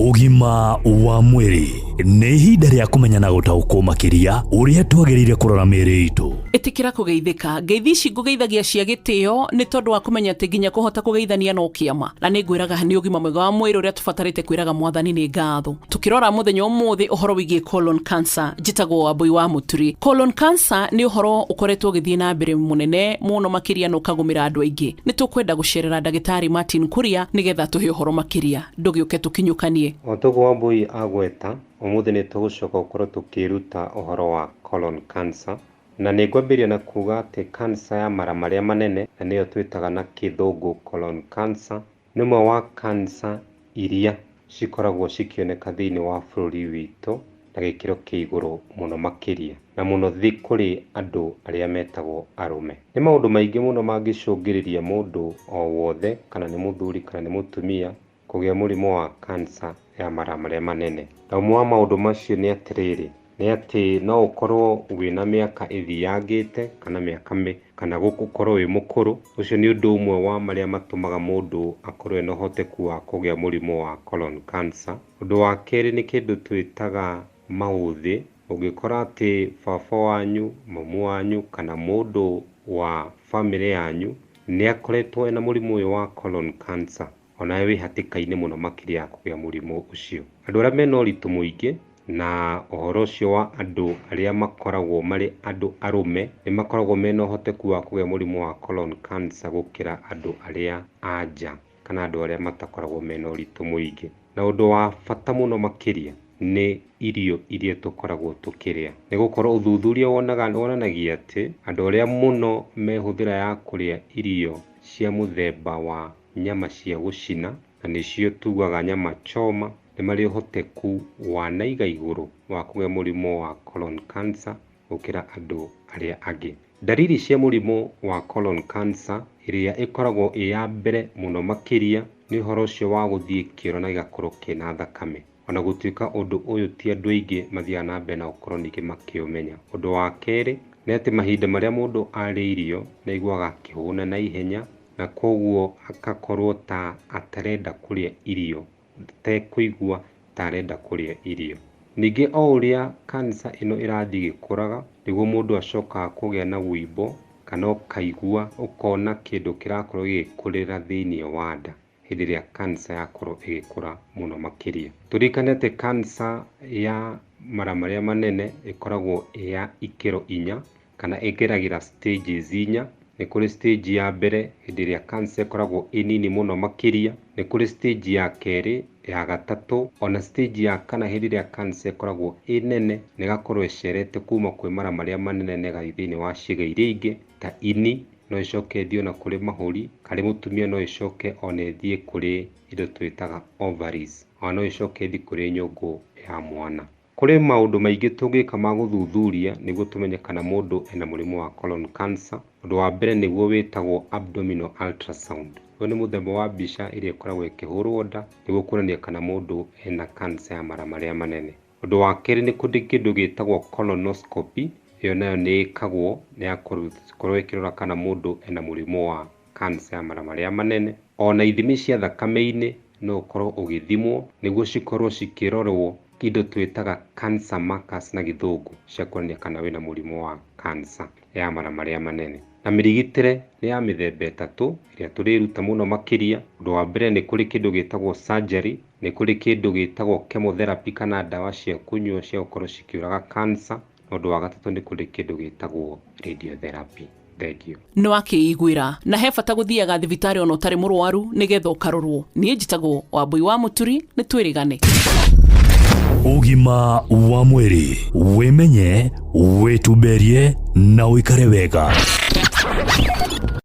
Ũgima wa mwĩrĩ nĩ ihinda rĩa kũmenya na gũtaũkwo makĩria ũrĩa twagĩrĩire kũrora mĩĩrĩ itũ. Ĩtĩkĩra kũgeithĩka. Ngeithi ici ngũgeithagia cia gĩtĩo nĩ tondũ wa kũmenya atĩ nginya kũhota kũgeithania no kĩama. Na nĩ ngwĩraga nĩ ũgima mwega wa mwĩrĩ ũrĩa tũbatarĩte kwĩraga Mwathani nĩ ngatho. Tũkĩrora mũthenya ũmũthĩ ũhoro wĩgiĩ colon cancer, njĩtagwo Wambũi wa Mũturi. Colon cancer nĩ ũhoro ũkoretwo ũgĩthiĩ na mbere mũnene mũno makĩria na ũkagũmĩra andũ aingĩ. Nĩ tũkwenda gũcerera ndagĩtarĩ Martin Kuria nĩgetha atũhe ũhoro makĩria. Ndũgĩũke tũkinyũkanie. O ta ũguo Wambũi agweta, ũmũthĩ nĩ tũgũcoka gũkorwo tũkĩĩruta ũhoro wa colon cancer. Na nĩ ngwambĩrĩria na kuga atĩ cancer ya mara marĩa manene, na nĩyo twĩtaga na kĩthũngũ colon cancer, nĩ ũmwe wa cancer iria cikoragwo cikĩoneka thĩinĩ wa bũrũri witũ na gĩkĩro kĩa igũrũ mũno makĩria, na mũno kũrĩ andũ arĩa metagwo arũme. Nĩ maũndũ maingĩ mũno mangĩcũngĩrĩria mũndũ o wothe, kana nĩ mũthuri kana nĩ mũtumia, kũgĩa mũrimũ wa cancer ya mara marĩa manene. Na ũmwe wa maũndũ macio nĩ atĩrĩrĩ, nĩ atĩ no ũkorwo wĩna mĩaka ĩthiangĩte kana mĩaka kana gũkorwo wĩ mũkũrũ. Ũcio nĩ ũndũ ũmwe wa marĩa matũmaga mũndũ akorwo ena ũhoteku wa kũgĩa mũrimũ wa colon cancer. Ũndũ wa kerĩ nĩ kĩndũ twĩtaga maũthĩ. Ũngĩkora atĩ baba wanyu, mamu wanyu kana mũndũ wa bamĩrĩ yanyu nĩ akoretwo ena mũrimũ ũyũ wa colon cancer, onawe wĩ hatĩka-inĩ mũno makĩria ya kũgĩa mũrimũ ũcio. Andũ arĩa mena ũritũ mũingĩ na ũhoro ũcio wa andũ arĩa makoragwo marĩ andũ arũme nĩ makoragwo mena ũhoteku wa kũgĩa mũrimũ wa colon cancer gũkĩra andũ arĩa a nja kana andũ arĩa matakoragwo mena ũritũ mũingĩ. Na ũndũ wa bata mũno makĩria nĩ irio iria tũkoragwo tũkĩrĩa. Nĩ gũkorwo ũthuthuria wonanagia atĩ andũ arĩa mũno mehũthĩra ya kũrĩa irio cia mũthemba wa nyama cia gũcina, na nĩcio tugaga nyama choma, nĩ marĩ ũhoteku wa naiga igũrũ wa kũgĩa mũrimũ wa colon cancer gũkĩra andũ arĩa angĩ. Ndariri cia mũrimũ wa colon cancer ĩrĩa ĩkoragwo ĩ ya mbere mũno makĩria nĩ ũhoro ũcio wa gũthiĩ kĩoro na gĩgakorwo kĩna thakame. Ona gũtuĩka ũndũ ũyũ ti andũ aingĩ mathiaga na mbere na gũkorwo ningĩ makĩũmenya. Ũndũ wa kerĩ nĩ atĩ mahinda marĩa mũndũ arĩa irio nĩ aiguaga akĩhũna na ihenya na koguo agakorwo ta atarenda kũrĩa irio, atekũigua ta arenda kũrĩa irio. Ningĩ o ũrĩa cancer ĩno ĩrathiĩ ĩgĩkũraga nĩguo mũndũ acokaga kũgĩa na wũimbo kana ũkaigua ũkona kĩndũ kĩrakorwo gĩgĩkũrĩra thĩinĩ wa nda hĩndĩ ĩrĩa cancer yakorwo ĩgĩkũra mũno makĩria. Tũririkane atĩ cancer ya mara marĩa manene ĩkoragwo ĩ ya ikĩro inya kana ĩgeragĩra stages inya. Nĩ kũrĩ stage ya mbere hĩndĩ ĩrĩa cancer ĩkoragwo ĩ nini mũno makĩria, nĩ kũrĩ stage ya kerĩ, ya gatatũ, ona stage ya kana hĩndĩ ĩrĩa cancer ĩkoragwo ĩ nene na ĩgakorwo ĩcerete kuma kwĩ mara marĩa manene na ĩgathiĩ thĩinĩ wa ciĩga iria ingĩ ta ini, no ĩcoke ĩthiĩ ona kũrĩ mahũri, harĩ mũtumia no ĩcoke ona ĩthiĩ kũrĩ indo twĩtaga ovaries, ona no ĩcoke ĩthiĩ kũrĩ nyũngũ ya mwana. Kũrĩ maũndũ maingĩ tũngĩka ma gũthuthuria nĩguo tũmenye kana mũndũ ena mũrimũ wa colon cancer. Ũndũ wa mbere nĩguo wĩtagwo abdominal ultrasound. Ũyũ nĩ mũthemba wa mbica ĩrĩa ĩkoragwo ĩkĩhũrwo nda nĩguo kuonania kana mũndũ ena cancer ya mara marĩa manene. Ũndũ wa kerĩ nĩ kũrĩ kĩndũ gĩtagwo colonoscopy, ĩyo nayo nĩ ĩkagwo nĩ ya gũkorwo ĩkĩrora kana mũndũ ena mũrimũ wa cancer ya mara marĩa manene. Ona ithimi cia thakame-inĩ no ũkorwo ũgĩthimwo nĩguo cikorwo cikĩrorwo indo twĩtaga cancer markers na gĩthũngũ cia kuonania kana wĩna mũrimũ wa cancer ya mara marĩa manene. Na mĩrigitĩre nĩ ya mĩthemba ĩtatũ ĩrĩa tũrĩruta mũno makĩria. Ũndũ wa mbere nĩ kũrĩ kĩndũ gĩtagwo surgery, nĩ kũrĩ kĩndũ gĩtagwo chemotherapy kana ndawa cia kũnyua cia gũkorwo cikĩũraga cancer, na ũndũ wa gatatũ nĩ kũrĩ kĩndũ gĩtagwo radiotherapy. Thank you. Nĩ wakĩiguĩra na he bata gũthiaga thibitarĩ ona ũtarĩ mũrwaru nĩgetha ũkarorwo. Niĩ njĩtagwo Wambũi wa Mũturi, nĩ twĩrĩgane. Ũgima wa mwĩrĩ, wĩmenye, wĩtumberie na ũikare wega.